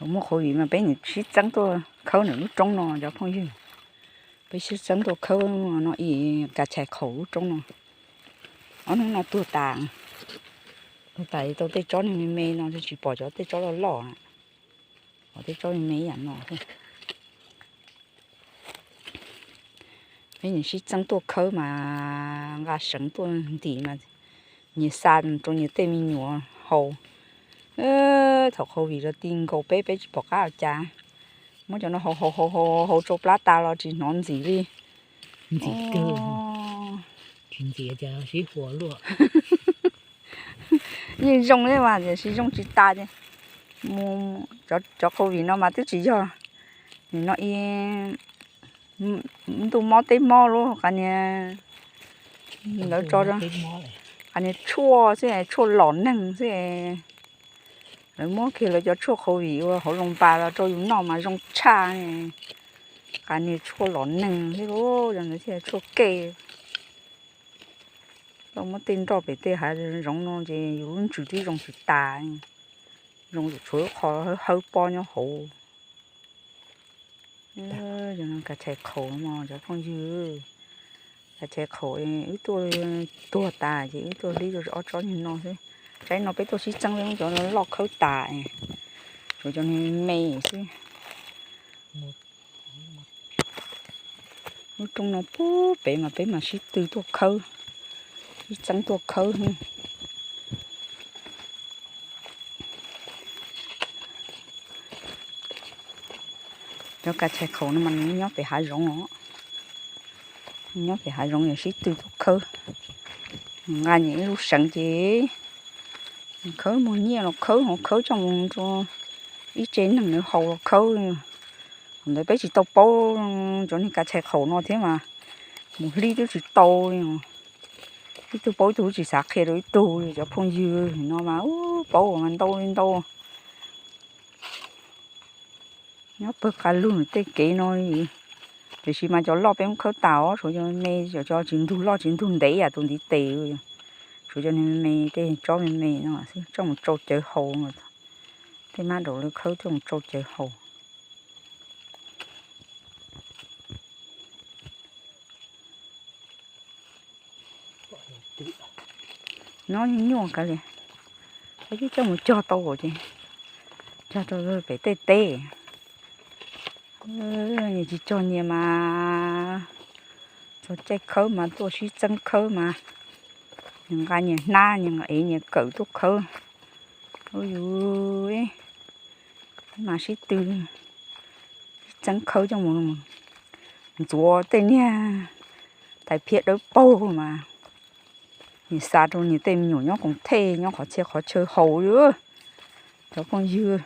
Muaj qhov vim mas peb nim sib txeeb tuaj khawb ntawm lub roob no cov phooj ywg. Peb sib txeeb tuaj khawb no ib kas tshais qhaum lub roob no. Ob hnub no tuag tas, tuag tas tau tej tsob me me no tsis pom cov tej tsob loj loj, pom tej tsob me me ib yam no. Peb nim sib txeeb tuaj khawb mas nqa seev tuaj ntim mas nyias xa rau nyias tej me nyuam haus. Thaum qhov vim los ti nkaus peb, peb tsis pom qab ua cas. Muab cov no haus haus haus haus tsau plab tas los tsis hnov ntxim li. Ntxim kawg. Tsis ntxim cas sib huas luaj. Yeej zoo thiab mas tiam sis zoo tsis tas ces mus, cov qhov vim no mas twb tsis yog nim no ib ntuj mob teb mob lub qas niag, lawv tso qas niag tshuaj xwb, tshuaj lom neeg xwb. Lawv muab kiag lawv cov tshuaj qhov vim ua hauv loos pas los rau yus noj mas zoo tshaj. Qas niag tshuaj lom neeg xwb, cov ntawd thiaj tshuaj kej. Tau muab tej nroj pem tej hav zoov no ces yus lub ntsws twb zoo tsis tas, zoo tshuav ib qho hawb pob nyob hauv. Kas tshais qhaum no cov phooj ywg, kas tshais qhaum wb tuaj tuag tas ces wb tuaj hlib rau ob tsob niag no xwb. Tsaib no peb tuaj sib txeeb, peb muab cov loj khawb tas, tshuav cov me me xwb. Lub roob no pub pem mas peb mas sib tw tuaj khawb, sib txeeb tuaj khawb. Cov kas tshais qhaum no mas nws nyob pem hav zoov os, nyob pem hav zoov yog sib tw tuaj khawb. Nqa nyias ib lub seev ces khawb muag nyiaj los khawb, ho khawb coj mus rau ib tse neeg nws haus los khawb. Thaum ntawd peb tsis tau paub cov niag kas tshais qhaum no thiab mas mus hlib twb tsis tau li. Ib tug paub ib tug tsis xav qhia rau ib tug li cov phooj ywg no mas paub mas ntau li ntau. Nyob pawg qas lug tej kev no, tiam sis mas cov loj peb muab khawb tas os, tshuav cov me, cov tsis ntug loj tsis ntug ntev yam tus ntiv tes, tshuav cov me me tej tsob me me no xwb coj mus tsau cawv haus. Tej mab daum lawv khawb coj mus tsau cawv haus. Nyob nyuaj kawg li, twb coj mus cog tau ces cog rau pem tej teb. Nyias tsis cog nyias mas txog caij khawb mas tuaj sib txeeb khawb mas nyias nqa nyias hnab, nyias ev nyias kawm tuaj khawb. Ua yus mas sib tw, sib txeeb khawb coj mus ntxuav tej niag tais phiab dawb paug mas nyias xa rau nyias tej me nyuam nyob koom thej nyob qhov txhia qhov chaw haus li. Cov phooj ywg,